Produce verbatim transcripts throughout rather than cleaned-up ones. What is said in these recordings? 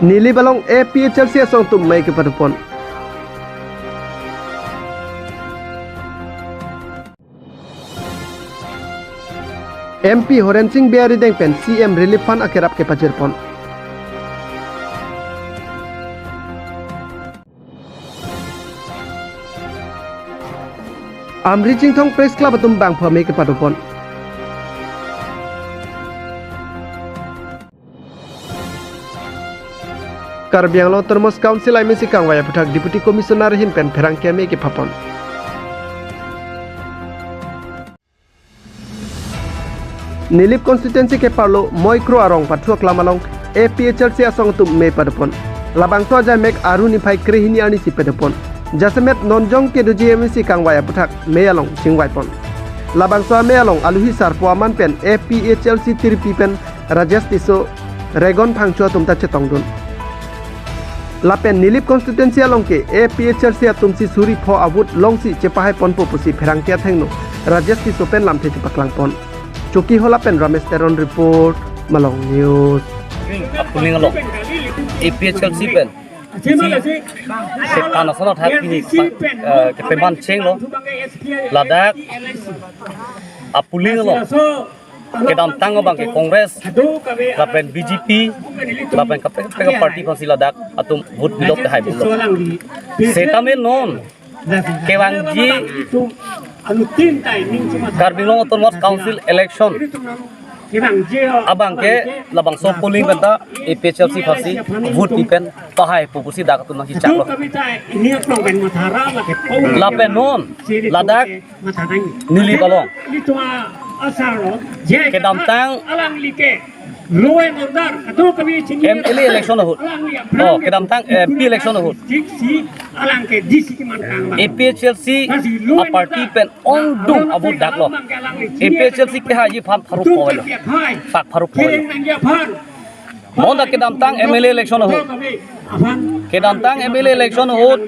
Nilip along A P H L C asong atum mei kepadopon. M P Horen Sing Bey arideng pen C M Relief Fund akerap kepajirpon. Amri Chinthong Press Club atum bangpho mei kepadopon. Karbi Anglong Autonomous Council M A C kangvai aphuthak Deputy Commissioner ahin pen pherangke mei kepapon. Nilip constituency keparlo Moikro arong pathu aklam along A P H L C asong atum mei padopon. Labangso ajaimek Aru niphai krehini arnisi padopon. Jasemet non jong kedoji M A C kangvai aphuthak mei along chingvaipon. Labangso amei along aluhi sarpo aman pen A P H L C tirpi pen Rajesh Tisso, Regon Phangcho atum ta chetongdun. Lapen Nilip constituency along ke A P H L C atumsi suri pho a-vote longsi chepahaiponpo pusi pherangke athengno Rajesh Tisso pen lamthe chepaklangpon. Chokihola pen Ramesh Teron report, Malong News. Apuling along A P H L C pen si setan asonthot hat pini pa-, eh, kepeman chenglo. Ladak apuling along kedamtang abangke Congress, lapen B J P, lapen kaprek kaprek party aphansi ladak atum vote bilok kehai bilok. Setame non kevangji Karbi Anglong Autonomous Council election abangke labangso polling pen ta A P H L C aphansi vote pi pen pahaipo pusi dak atum nangkechaklo. Lapen non ladak Nilip along kedamtang M L A election ahut, oh, kedamtang M P election ahut A P H L C aparty pen ongdung a-vote daklo. A P H L C kehai aphan pharo pho avelo. Pak pharo pho avelo. Bonta kedamtang M L A election ahut, kedamtang M L A election ahut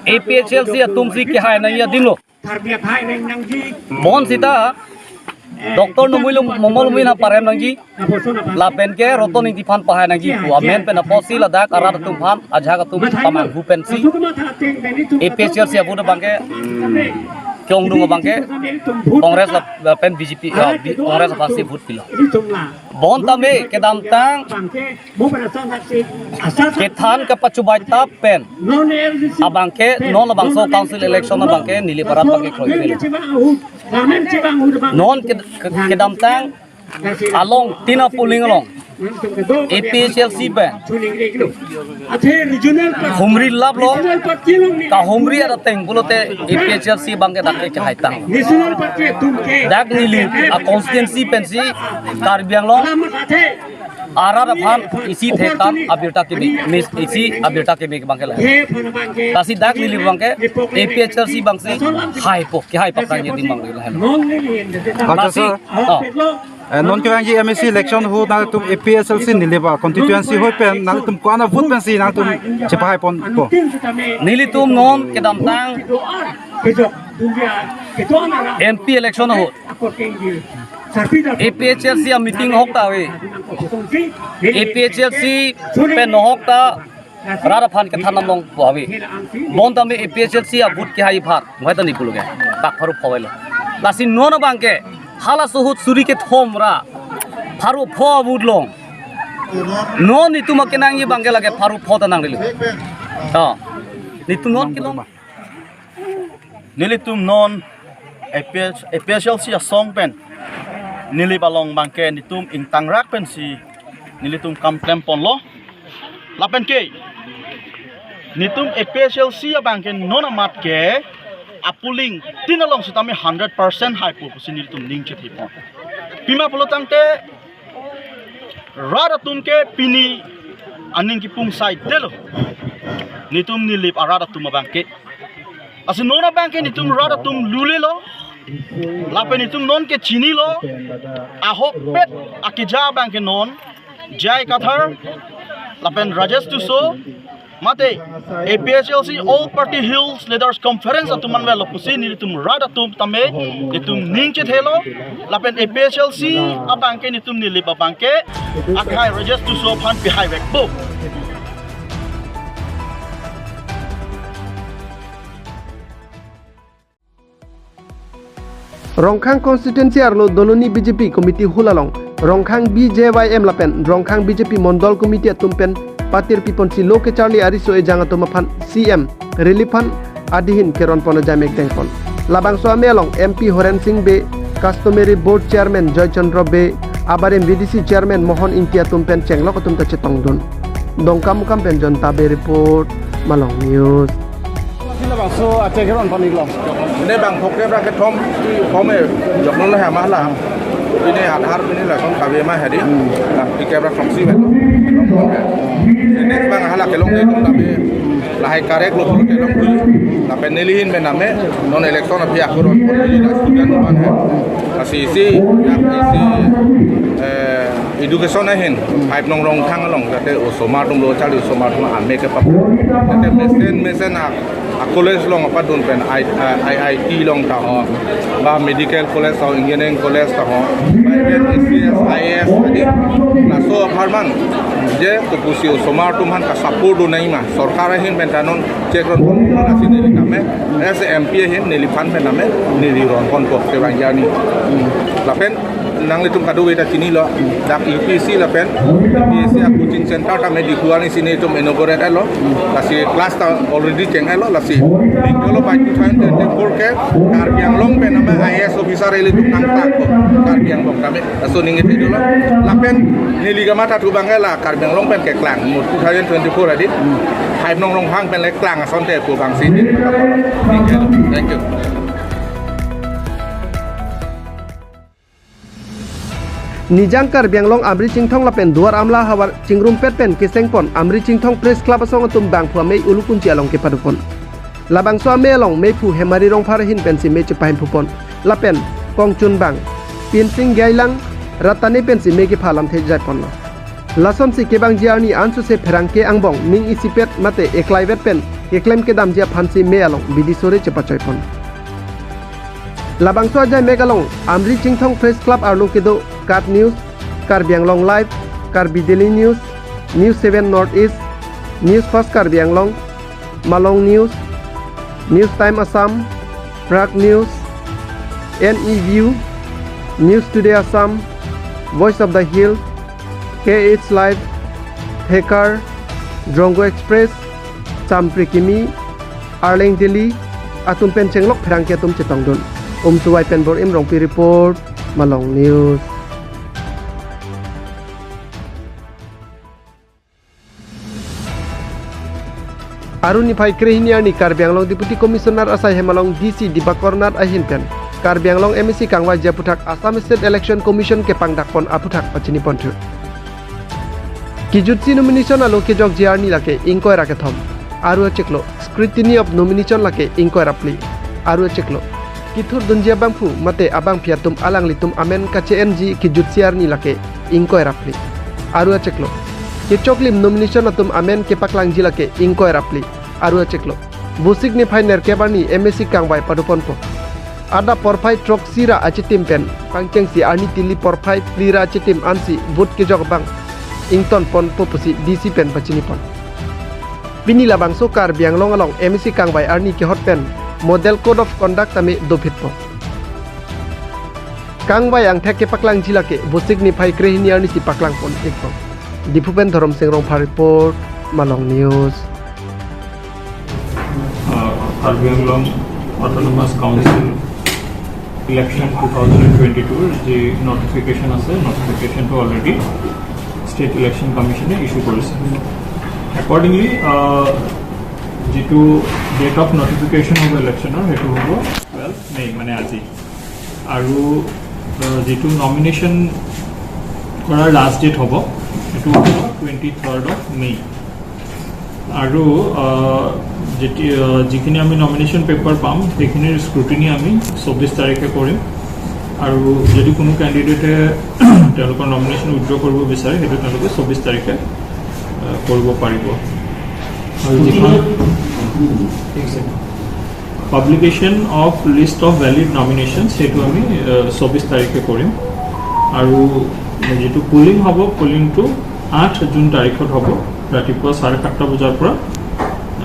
A P H L C atumsi kehai nangji adimlo. Bon sita Doctor Numoilo Momol Mui na parem nangji, lapen ke Roton Ingti aphan pahai nangji pu amen pen apotsi ladak arat atum aphan ajahak atum pamanghu pensi A P H L C a-vote abangke ke-ongdung abangke Congress lapen B J P, ah, B-, Congress aphansi vote pilo. Bonta me kedamtang kethan kapachubai tap pen abangke non labangso council election abangke Nilip arat abangke kroikre. Non ke, ke, kedamtang along tin a-polling along A P H L C pen humri laplo, kahumri arat ateng pulote A P H L C abangke dak ke haitang. Dak Nilip a-constituency pensi Karbi Anglong arat aphan isi thetan abirta keme, mis isi abirta keme abangke la. Lasi dak Nilip abangke A P H L C abangsi haipo, kehai paprang adim abangke la. Acha, lasi, sir. Oh. Eh, non kevangji M A C election ahut nangtum A P H L C Nilip a-constituency ahut pen nangtum ko-an a-vote pensi nangtum chepahaiponpo? Nelitum non kedamtang M P election ahut A P H L C a-meeting ahok ta ave. A P H L C pen ahok ta rat aphan kethan nangpo ave. Bonta me A P H L C a-vote kehai aphan, mohai ta ni pulo ke, pak pharo pho avelo. Lasi non abangke halaso ahut suri kethom ra pharo pho a-vote long. Non netum akenangji abangke lake pharo pho ta nangrilo. Oh. Netum non kelong. Nelitum non A P H, A P H L C asong pen Nilip along abangke netum ingtangrak pensi nelitum kam klemponlo. Lapen ke netum A P H L C abangke non amat ke a-polling tin along sitame hundred percent haipo pusi nelitum ning chethepon. Pima pulo tangte rat atum ke pini aning kepung saidetlo. Netum Nilip arat atum abangke. Lasi non abangke netum rat atum lulelo. Lapen netum non ke chinilo. Ahokpet akeja abangke non J I Kathar lapen Rajesh Tisso, mate A P H L C All Party Hills Leaders Conference atum anvetlo pusi nelitum rat atum tame netum ning chethelo. Lapen A P H L C abangke netum Nilip abangke akhai Rajesh Tisso aphan pehai vekpo. Rongkhang constituency arlo Doloni B J P committee hall along Rongkhang B J Y M lapen Rongkhang B J P Mondol Committee atum pen patir piponsi lo kecharli ariso ejang atum aphan C M Relief Fund adihin keron pon ajai mek dengpon. Labangso amei along M P Horen Sing Bey, Customary Board Chairman Joy Chandra Bey, abarim V D C Chairman Mohon Ingti atum pen chenglok atum ta chetongdun. Dongkamukam pen Jonta Bey report, Malong News. Sila bangso achek keron pon-iklo. Ne bang phok kebra kethom, phom e, jokno lo hama la. Pini Aadhaar pini lason kabe ma hadi. Bang phok kebra kethom si beto. Next bang hala kelongde atum kabe. Lahai karek lo pur kelong pur. Lapen nelihin pen name, non election aphi akur on pon pur na student man hai. Lasi isi, isi, eh, education ahin, five nong Rongkhang along, jate osomar atum lo charli osomar atum amei kepap. Jate mesen, mesen a, a college along apadun pen I, I, I T along ta ho, ba medical college ta ho, engineering college ta ho, ba even A C S, I A S adi, laso apharman, je kopusi osomar atum aphan ka support do nangji ma, sorkar ahin pen ta non chekron pon, lasi neli name, as a M P ahin, neli aphan pen name, neli ron pon ko, kevang jani. Lapen, nanglitum kadokave ta chinilo, dak U P S C lapen, U P S C a coaching center ta me Diphu arni si nelitum inaugurate lo, lasi class ta already cheng lo, lasi, ningjolo by two thousand twenty-four ke, Karbi Anglong pen name I A S officer ilitum nangklang ko, Karbi Anglong tame, laso ningje dolo, lapen, neli kamatha thu abang la, Karbi Anglong pen keklang, mo two thousand twenty-four adi, five nong Rongkhang pen le klang asonte pu abang si, thank you. Nijang Karbi Anglong Amri Chingthong lapen Duar Amla havar chingrumpet pen kesengpon Amri Chingthong Press Club asong atum bangphu amei Ulukunchi along kepadopon. Labangso amei along meiphu Hemari Rongphar ahin pensi mei chepahimphu pon. Lapen kongchunbang Pinsing Gailang Ratane pensi mei kepha lamthe jai ponlo. Lasonsi kevangji arni ansose pherangke angbong ning isipet mate eklaivet pen keklem kedamji aphansi mei along bidi sore chepachoi pon. Labangso ajai mek along Amri Chingthong Press Club arlo kedo KAT News, Karbi Anglong Live, Karbi Daily News, News seven North East, News First Karbi Anglong, Malong News, News Time Assam, Prag News, N E View, News Today Assam, Voice of the Hill, K H Live, Thekar, Drongo Express, Champri Kimi, Arleng Daily atum pen chenglok pherangke atum chetongdun. Umsuwai pen Bor-im Rongpi report, Malong News. Aru niphai krehini arni Karbi Anglong Deputy Commissioner asai hem along D C Dibakar Nath ahin pen Karbi Anglong M A C kangvaiji aphuthak Assam State Election Commission kepangdakpon aphuthak pachiniponthu. Kijutsi nomination alo kejokji arni lake ingkoi ra kethom. Aru achiklo, scrutiny of nomination lake ingkoi ra phli. Aru achiklo, kethurdunji abangphu mate abangpi atum alanglitum amen kache-enji kijutsi arni lake ingkoi ra phli. Aru achiklo, kechoklim nomination atum amen kepaklangji lake ingkoi ra phli. Aru achiklo, Vosik niphai nerkep arni M A C kangvai padoponpo. Adap porphai throksi ra achitim pen pangchengsi arni tili porphai phli ra achitim ansi vote kejok abang ingtonponpo pusi D C pen pachinipon. Pini labangso Karbi Anglong along M A C kangvai arni kehot pen Model Code of Conduct tame dophitpo. Kangvai angthek kepaklangji lake Vosik niphai krehini arnisi paklangpon-ikpo. Diphu pen Dhorom Sing Rongphar report, Malong News. Uh, Karbi Anglong Autonomous Council election two thousand twenty-two যে নোটিফিকেশন আছে, নোটিফিকেশনটো already state election কমিশ্যনে ইছ্যু কৰিছে। একৰ্ডিংলি যিটো date of নোটিফিকেশ্যন হ'ব ইলেকশ্যনৰ, সেইটো হ'ব টুৱেলভ মে, মানে আজি। আৰু আহ, যিটো নমিনেশ্যন কৰাৰ লাষ্ট ডেট হ'ব, সেইটো হ'ব টুৱেণ্টি থাৰ্ড অফ মে। আৰু আহ, যেতিয়া যিখিনি আমি নমিনেশ্যন পেপাৰ পাম, সেইখিনিৰ স্ক্ৰুটিনি আমি চৌব্বিছ তাৰিখে কৰিম। আৰু যদি কোনো কেণ্ডিডেটে তেওঁলোকৰ নমিনেশ্যন উইথড্ৰ কৰিব বিচাৰে, সেইটো তেওঁলোকে চৌব্বিছ তাৰিখে আহ, কৰিব পাৰিব। আৰু যিখন ঠিক আছে, publication of list of valid নমিনেশ্যনছ, সেইটো আমি আহ, চৌব্বিছ তাৰিখে কৰিম। আৰু যিটো পলিং হ'ব, পলিংটো আঠ জুন তাৰিখত হ'ব, ৰাতিপুৱা চাৰে সাতটা বজাৰ পৰা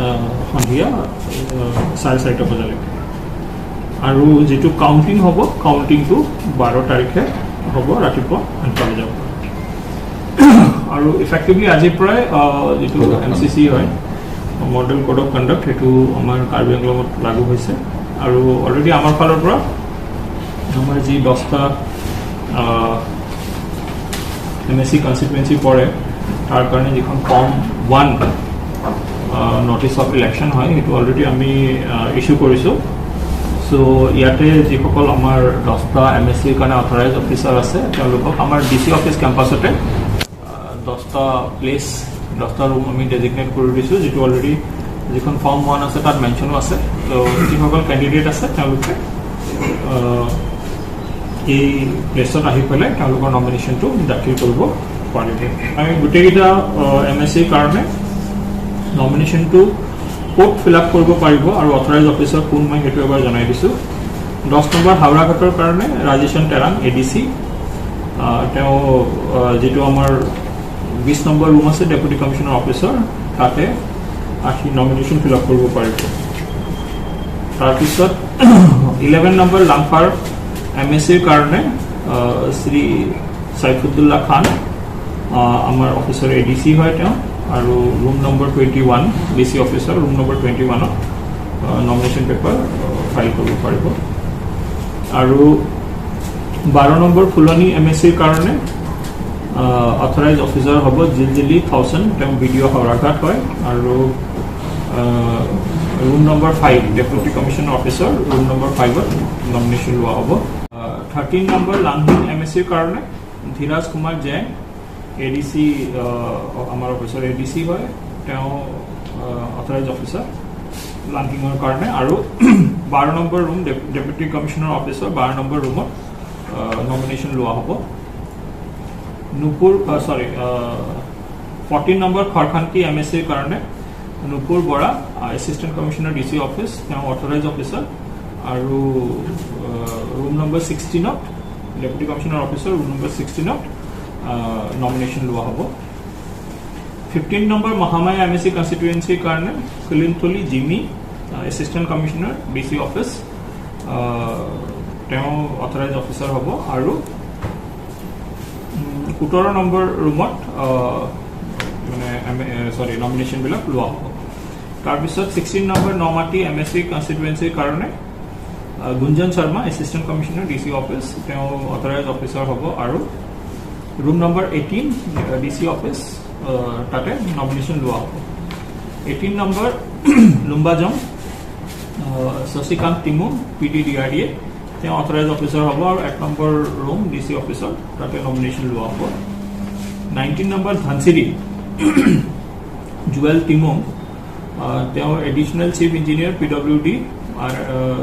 আহ, সন্ধিয়া আহ, চাৰে চাৰিটা বজালৈকে। আৰু যিটো কাউণ্টিং হ'ব, কাউণ্টিংটো বাৰ তাৰিখে হ'ব ৰাতিপুৱা আঠটা বজাৰ পৰা। আৰু ইফেক্টিভলি আজিৰ পৰাই, আহ, যিটো Code of এম চি চি হয়, মডেল কোড অফ কণ্ডাক্ট, সেইটো আমাৰ কাৰ্বি আংলঙত লাগু হৈছে। আৰু অলৰেডি আমাৰ ফালৰ পৰা আমাৰ যি দহটা, আহ, এম এছ চি কনষ্টিটুৱেঞ্চি পৰে, তাৰ কাৰণে যিখন form one, ah, notice of election হয়, সেইটো অলৰেডি আমি, আহ, ইছ্যু কৰিছোঁ। চ' ইয়াতে যিসকল আমাৰ দহটা এম এছ চিৰ কাৰণে অথৰাইজ অফিচাৰ আছে, তেওঁলোকক আমাৰ ডি চি অফিচ কেম্পাছতে, আহ, দহটা প্লেচ, দহটা ৰুম আমি ডেজিগনেট কৰি দিছোঁ, যিটো অলৰেডি যিখন ফৰ্ম ওৱান আছে, তাত মেনশ্যনো আছে। চ' যিসকল কেণ্ডিডেট আছে, তেওঁলোকে, আহ, এই প্লেচত আহি পেলাই তেওঁলোকৰ নমিনেশ্যনটো দাখিল কৰিব পাৰিব। আমি গোটেইকেইটা, আহ, এম এছ চিৰ কাৰণে নমিনেশ্যনটো ক'ত ফিল আপ কৰিব পাৰিব আৰু অথৰাইজ অফিচাৰ কোন, মই সেইটো এবাৰ জনাই দিছোঁ। দহ নম্বৰ হাওৰাঘাটৰ কাৰণে ৰাজেশন তেৰাং, এ ডি চি, আহ, তেওঁ, আহ, যিটো আমাৰ বিছ নম্বৰ ৰুম আছে, ডেপুটি কমিশ্যনাৰ অফিচৰ, তাতে আহি নমিনেশ্যন ফিল আপ কৰিব পাৰিব। তাৰপিছত ইলেভেন নম্বৰ লাংফাৰ এম এছ চিৰ কাৰণে, আহ, শ্ৰী চাইফুদ্দুল্লা খান, আহ, আমাৰ অফিচৰ এ ডি চি হয় তেওঁ, আৰু room number twenty one, D C অফিচৰ ৰুম নম্বৰ টুৱেণ্টি ওৱানত, আহ, নমিনেশ্যন পেপাৰ, আহ, ফাইল কৰিব পাৰিব। আৰু বাৰ নম্বৰ ফুলনি এম এছ চিৰ কাৰণে, আহ, অথৰাইজ অফিচাৰ হ'ব জিলজিলি থাউচেন, তেওঁ বি ডি অ' হাওৰাঘাট হয়, আৰু, uh, room number five, deputy commissioner অফিচৰ ৰুম নম্বৰ ফাইভত নমিনেশ্যন লোৱা হ'ব। Uh, thirteen number Langhin M S চিৰ কাৰণে Dhiraj Kumar Jain, A D C, uh, আমাৰ অফিচৰ এ ডি চি হয়, তেওঁ, আহ, অথৰাইজ অফিচাৰ লাংহিঙৰ কাৰণে, আৰু বাৰ নম্বৰ ৰুম, ডেপ-, ডেপুটি কমিশ্যনাৰ অফিচৰ বাৰ নম্বৰ ৰুমত, আহ, নমিনেশ্যন লোৱা হ'ব। Nupur, uh, sorry, uh, fourteen number Kharkhanti M S চিৰ কাৰণে Nupur Bora, uh, assistant commissioner D C office, তেওঁ অথৰাইজ অফিচাৰ, আৰু, আহ, ৰুম নম্বৰ ছিক্সটিনত, ডেপুটি কমিশ্যনাৰ অফিচৰ ৰুম নম্বৰ ছিক্সটিনত, আহ, নমিনেশ্যন লোৱা হ'ব। Fifteen number Mahamaya M S C কনষ্টিটুৱেঞ্চিৰ কাৰণে Kulinthali Jimi, uh, assistant commissioner D C office, uh, তেওঁ অথৰাইজ অফিচাৰ হ'ব আৰু, উম, সোতৰ নম্বৰ ৰুমত, আহ, মানে, এম এ, চৰি, নমিনেশ্যনবিলাক লোৱা হ'ব। তাৰপিছত sixteen number Namati M S C কনষ্টিটুৱেঞ্চিৰ কাৰণে, uh, Gunjan Sharma, assistant commissioner D C office, তেওঁ অথৰাইজ অফিচাৰ হ'ব আৰু room number eighteen, uh, D C office, uh, তাতে নমিনেশ্যন লোৱা হ'ব। Eighteen number Lumbajong, uh, Shashikanta Timung, P D D R D A, তেওঁ authorise officer হ'ব আৰু এক নম্বৰ ৰুম ডি চি অফিচৰ তাতে নমিনেশ্যন লোৱা হ'ব। Nineteen number Dhansiri, Jewel Timung, uh, তেওঁ additional chief engineer P W D আৰু, uh,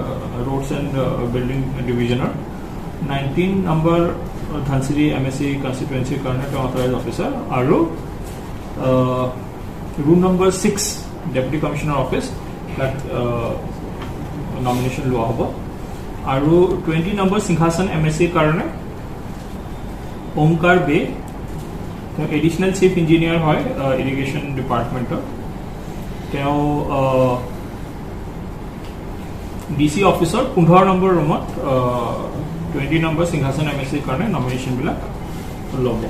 roads and, uh, building ডিভিজনৰ। Nineteen number Dhansiri M S C কনষ্টিটুৱেঞ্চিৰ কাৰণে তেওঁ অথৰাইজ অফিচাৰ আৰু, uh, room number six, deputy commissioner office, তাত, আহ, নমিনেশ্যন লোৱা হ'ব। আৰু twenty number Singhasan M S চিৰ কাৰণে ওংকাৰ বে, তেওঁ এডিশ্যনেল চিফ ইঞ্জিনিয়াৰ হয়, আহ, ইৰিগেশ্যন ডিপাৰ্টমেণ্টৰ। তেওঁ, আহ, ডি চি অফিচৰ পোন্ধৰ নম্বৰ ৰুমত, uh, twenty number Singhasan M S চিৰ কাৰণে নমিনেশ্যনবিলাক ল'ব।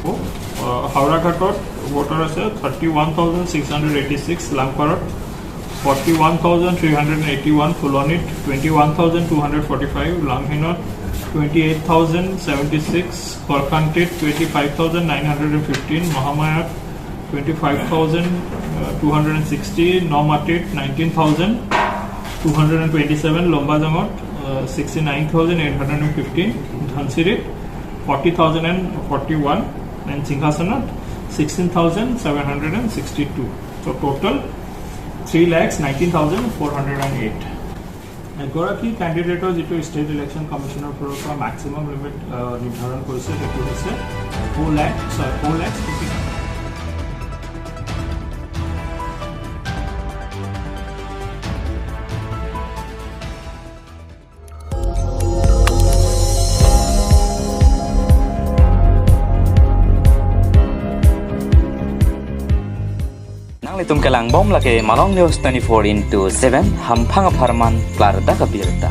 আহ, হাওৰাঘাটত ভোটাৰ আছে thirty one thousand six hundred eighty six, লাংপাৰত forty one thousand three hundred eighty one, ফুলনিত twenty one thousand two hundred forty five, লাংহিনত twenty eight thousand seventy six, খৰখান্তিত twenty five thousand nine hundred and fifteen, মহামায়াত twenty five thousand two hundred and sixty, নমাটিত nineteen thousand two hundred and twenty seven, লম্বাজঙত sixty nine thousand eight hundred and fifteen, ধনচিৰিত forty thousand and forty one, and সিংহাসনত sixteen thousand seven hundred and sixty two. So' total three lakh nineteen thousand four hundred and eight. এগৰাকী কেণ্ডিডেটৰ যিটো state election কমিশ্যনৰ ফালৰ পৰা maximum limit, আহ, নিৰ্ধাৰণ কৰিছে, সেইটো হৈছে four lakh, sorry, four lakh fifty thousand. Nanglitum kelangbom lake Malong News twenty-four into seven, hamphang apharman klardak abirta.